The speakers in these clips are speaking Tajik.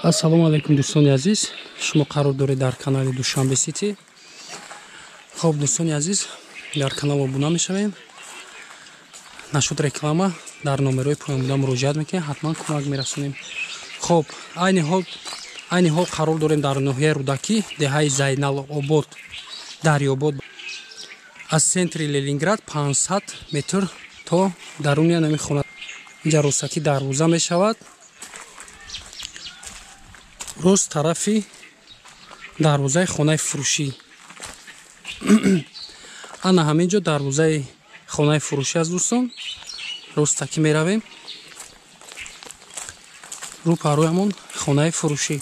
Ассалому алайкум дӯстони азиз, шумо қарор доред дар канали Душанбе Сити. Хоб дӯстони азиз, дар канал обуна мешавем. Нашуд реклама дар номерҳои поёнбуда муроҷиат мекунем, ҳатман кӯмак мерасонем. Хоб, айни ҳол қарор дорем дар ноҳияи Рӯдакӣ, деҳаи Зайналобод, Дарёбод. Аз центри Ленинград 500 метр то даруни ҳамин хона. Инҷа ростакӣ дарвоза мешавад. Рост тарафи дарвозаи хонаи фурӯшӣ. Ана ҳамин ҷо дарвозаи хонаи фурӯшӣ аст дӯстон. Ростакӣ меравем. Рӯ пароямон хонаи фурӯшӣ.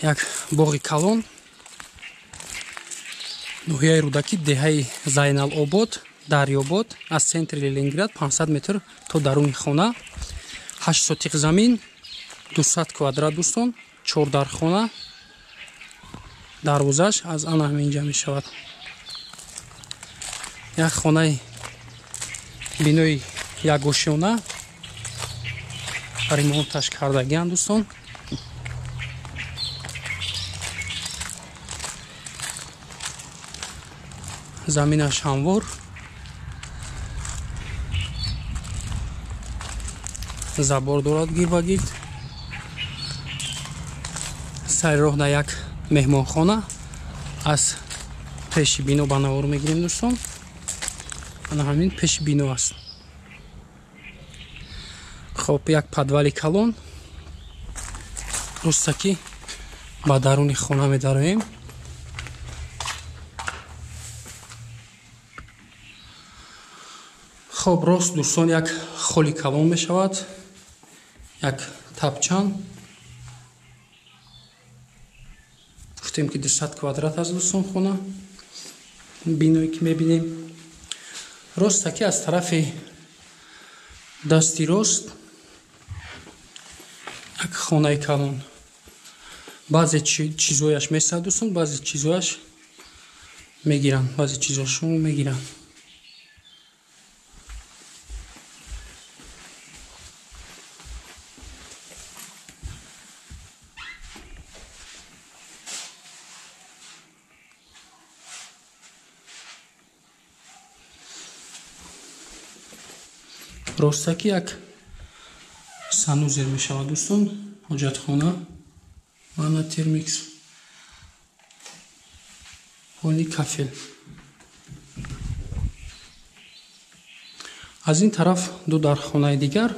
Як боғи калон. Ноҳияи Рӯдакӣ, деҳаи Зайналобод, Дарёбод, аз центри Ленинград 500 метр то даруни хона. 8 сотиқ замин, 200 квадрат дӯстон, 4 дархона. Дарвозааш аз ана ҳаминҷа мешавад. Як хонаи бинои якгошиёна ремонташ кардагианд дӯстон. Заминаш ҳамвор. Забор дорад гир ба гирд. Сари роҳ дар як меҳмонхона аз пеши бино ба навор мегирем дӯстон. Ана ҳамин пеши бино аст. Хоб, як подвали калон. Ростакӣ ба даруни хона медароем. Хоб, рост дӯстон як холи калон мешавад. Як тапчан. Гуфтем ки 200 квадрат аст дӯстон хона. Биное ки мебинем. Ростакӣ аз тарафи дасти рост як хонаи калон. Баъзе чизояш месад дӯстон, баъзе чизояш мегиранд, баъзе чизошон мегиранд. Ростакӣ як санузер мешавад дӯстон, ҳоҷатхона, ванна, термикс, ҳоли кафел. Аз ин тараф ду дархонаи дигар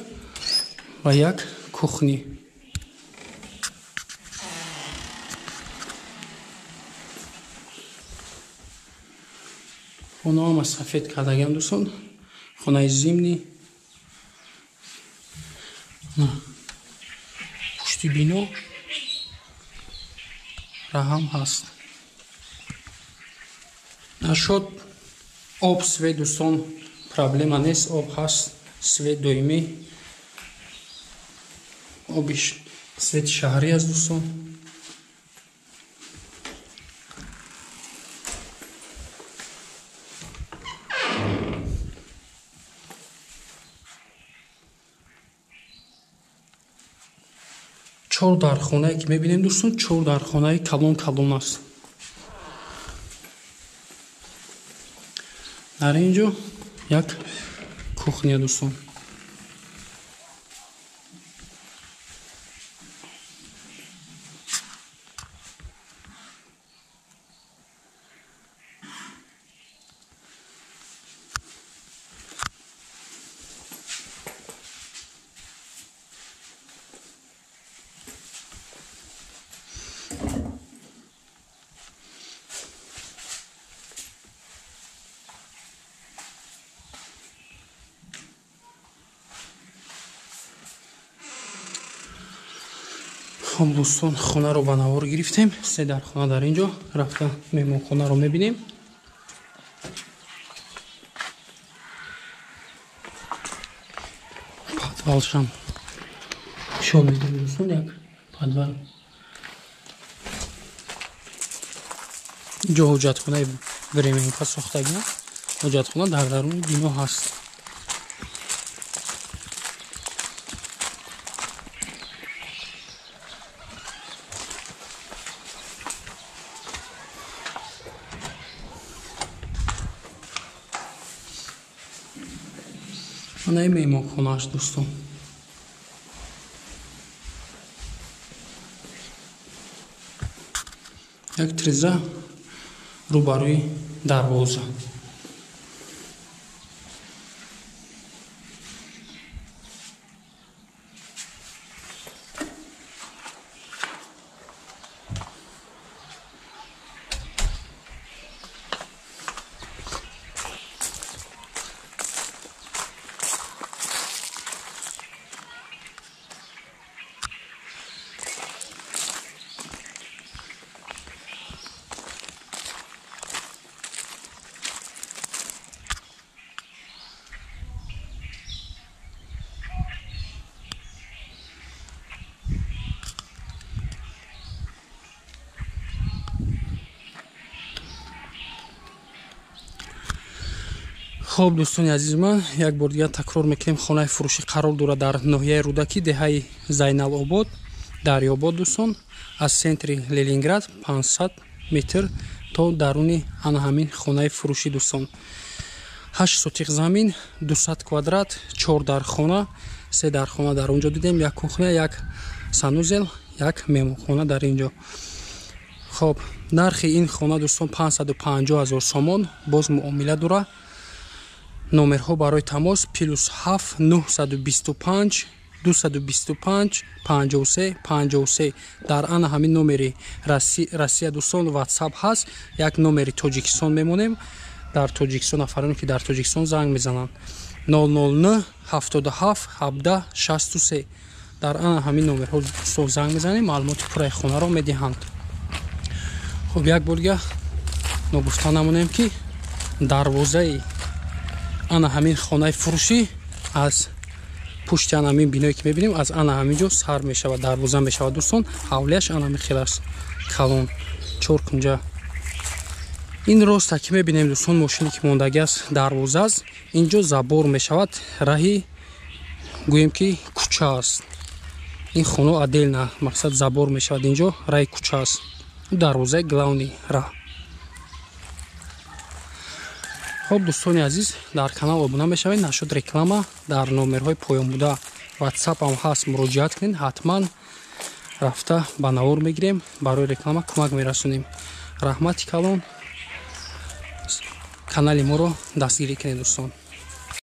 ва як кухни. Хонаҳам аз сафед кардагиам дӯстон, хонаи зимни. Пушти бино раҳам ҳаст. Нашуд об, свет дӯстон, проблема нест, об ҳаст, свет доимӣ, оби свети шаҳрӣ аст дӯстон. Чор дархонае ки мебинем дӯстон, чор дархонаи калон калон аст. Дар ин ҷо як кухня дӯстон. Хоб дӯстон, хонаро ба навор гирифтем. Се дархона дар ин ҷо. Рафта меҳмонхонаро мебинем. Подвалшам шо медем дӯстон, як подвал. Ҷо ҳоҷатхонаи временка сохтагиам. Ҳоҷатхона дар даруни бино ҳаст. Ана ин меҳмонхонааш, дӯстон. Як тиреза рӯбарӯи дарвоза. Хоб, дӯстони азизи ман, як бор дигар такрор мекунем, хонаи фурӯшӣ қарор дорад дар ноҳияи Рӯдакӣ, деҳаи Зайналобод, Дарёбод, дӯстон. Аз центри Ленинград 500 метр то даруни ана ҳамин хонаи фурӯшӣ, дӯстон. 8 сотиқ замин, 200 квадрат, 4 дархона, 3 дархона дар онҷо дидем, як кухня, як санузел, як меҳмонхона дар ин ҷо. Хоб, нархи ин хона, дӯстон, 550 ҳазор сомон, боз муомила дорад. Номерҳо барои тамос +7 925 225 53 53. Дар ана ҳамин номери Россия, дӯстон, WhatsApp ҳаст. Як номери Тоҷикистон мемонем. Дар Тоҷикистон нафароне ки дар Тоҷикистон занг мезананд 009 77 17 63. Дар ана ҳамин номерҳо, дӯстон, занг мезанем, маълумоти пурраи хонаро медиҳанд. Хуб, як бор дигар ногуфта намонем, ки дарвозаи ана ҳамин хонаи фурӯшӣ аз пушти ана ҳамин биное ки мебинем, аз ана ҳамин ҷо сар мешавад, дарвоза мешавад, дӯстон. Ҳавлияш ана ҳамин хел аст, калон, чор кунҷа. Ин роста ки мебинем, дӯстон, мошине ки мондагӣ аст, дарвоза аст. Инҷо забор мешавад, раҳи гӯем ки кӯча аст. Ин хоно отдельно, мақсад забор мешавад, инҷо раҳи кӯча аст, дарвозаи главный раҳ. Хоб, дӯстони азиз, дар канал обуна мешавед, нашуд реклама дар номерҳои поён буда WhatsApp ҳам ҳаст, муроҷиат кунед, ҳатман рафта ба навор мегирем, барои реклама кӯмак мерасонем. Раҳмати калон, канали моро дастгирӣ кунед, дӯстон.